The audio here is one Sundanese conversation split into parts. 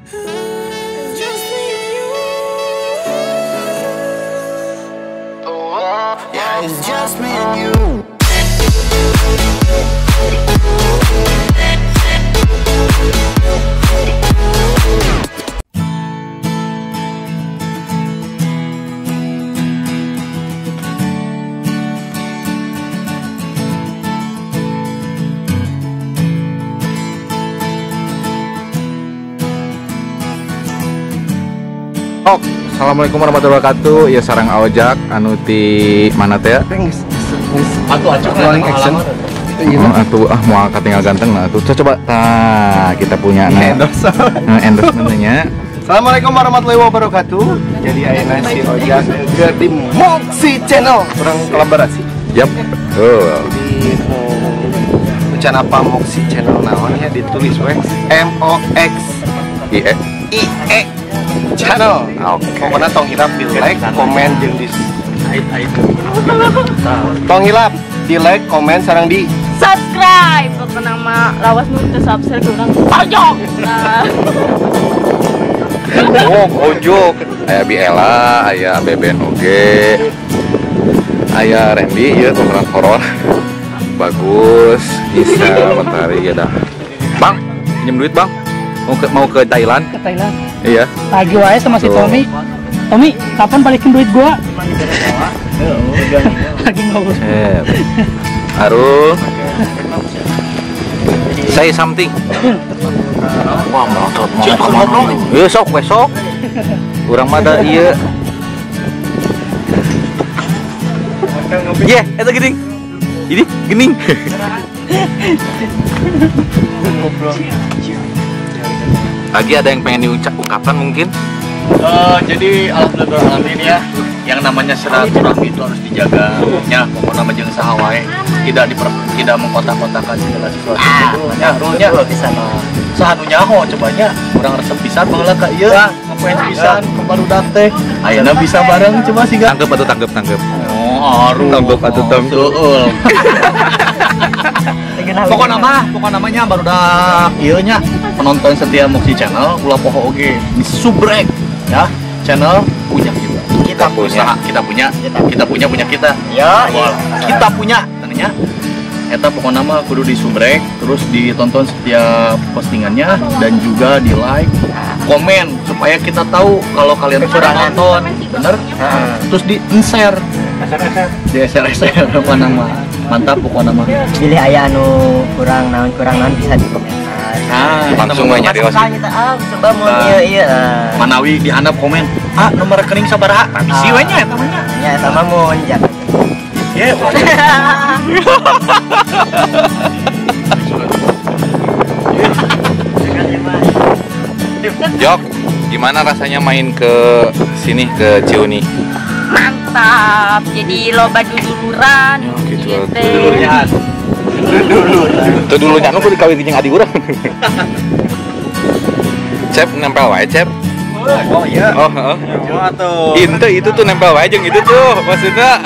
It's just me and you. Yeah, it's just me and you. Oh, assalamualaikum warahmatullahi wabarakatuh. Ya sarang Ojak anu ti mana teh? Atuh acuk rolling action. Oh, atuh ah moal katinggal ganteng nah atuh. Coba tah kita punya nah endorse. Endorsement-nya. Assalamualaikum warahmatullahi wabarakatuh. Jadi ayeuna si Ojak ke di Moxie Channel kurang kolaborasi. Yap. Oh. Jadi rencana apa Moxie Channel naon ya ditulis we M O X I E I E Channel. Oke. Pokoknya tong hilap di like, komen jeung di tong hilap di like, komen sareng di subscribe. Pokoknya mah lawas nu teu subscribe urang pojok. Oh, pojok. Aya Biela, aya Beben oge. Aya Randy ieu pemeran horor. Bagus, bisa matahari ya dah. Bang, pinjam duit, Bang. Mau ke Thailand? Ke Thailand. Iya. Lagi wae sama si Tommy. Tommy, kapan balikin duit gua? Lagi ngobrol. Arul. Say something. Wah, melotot mau. Ieu sok we sok. Urang mah da ieu. Ye, eta geuning. Ini gening. Lagi ada yang pengen diucapkan mungkin? Jadi alhamdulillah ini ya, yang namanya silaturahmi itu harus dijaga. Ya, pokoknya nama jeung saha wae, tidak mengkotak-kotakan segala sesuatu. Ya, rulnya bisa saha nu nyaho cobanya, urang resep pisan baheula ka ieu, ngefans pisan ka barudak teh. Ayeuna bisa bareng coba sih. Tanggep atuh tanggep. Oh, aruh. Tanggep atuh tanggep. Pokok namanya barudak ieu nya penonton setia Moxie Channel ulah poho oge di subrek ya channel punya kita punya kita punya kita punya punya kita ya kita punya tanya eta pokoknya mah kudu di subrek terus ditonton setiap postingannya dan juga di like komen supaya kita tahu kalau kalian sudah nonton bener terus di share di share apa nama mantap pokoknya mah pilih aya anu kurang naon bisa di komentar. Nah, langsung we nyari coba mun ieu ieu manawi dihandap komen ah nomor rekening sabaraha bisi we nya eta mah nya nya eta mah mun ye Jok, gimana rasanya main ke sini ke Ciuni? Mantap, jadi loba duduluran oh, gitu. Duduluran. Duduluran nu kudu kawin jeung adi urang. Cep nempel wae, Cep. Oh iya. Oh, heeh. Atuh. Itu tuh nempel wae jeung itu tuh maksudnya.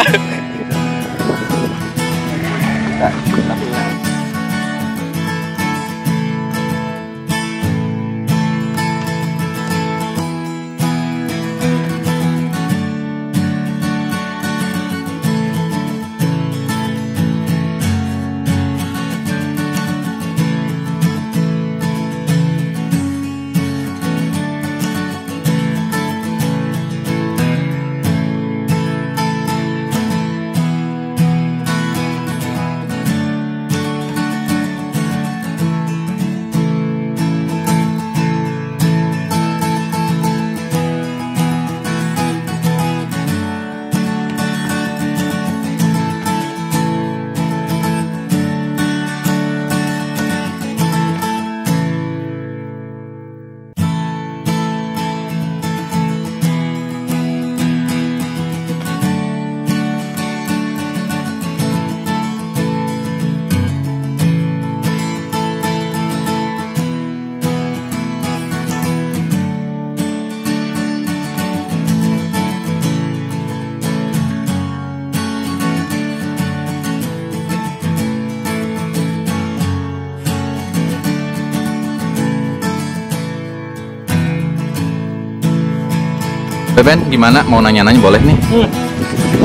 Beben gimana? Mau nanya-nanya boleh nih?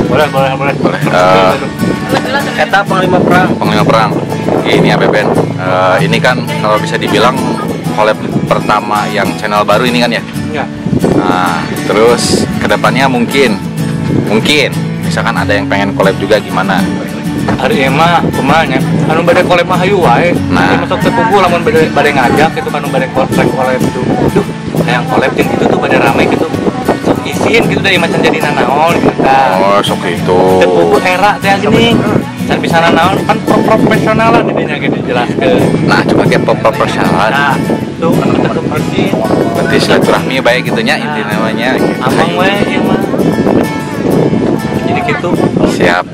Boleh. Boleh. Eta panglima perang. Panglima perang. Ini ya Beben. Ini kan kalau bisa dibilang collab pertama yang channel baru ini kan ya? Iya. Nah, terus kedepannya mungkin misalkan ada yang pengen collab juga gimana? Hari mah kumaha nya? Anu bade collab mah hayu wae. Nah. Masuk teu puguh lamun bade ngajak gitu kan bade collab gitu. Duh, yang collab jeung gitu tuh bade rame gitu. Sok isin gitu dari macam jadi nanaon gitu kan. Oh, sok itu. Teu puguh era teh gini. Can bisa nanaon kan profesionalan didinya gitu dijelaskeun. Nah, coba kayak profesionalan. Nah, tuh kan tetep bersih. Berarti silaturahmi baik gitu nya inti namanya. Amang we ieu mah. Jadi gitu. Siap.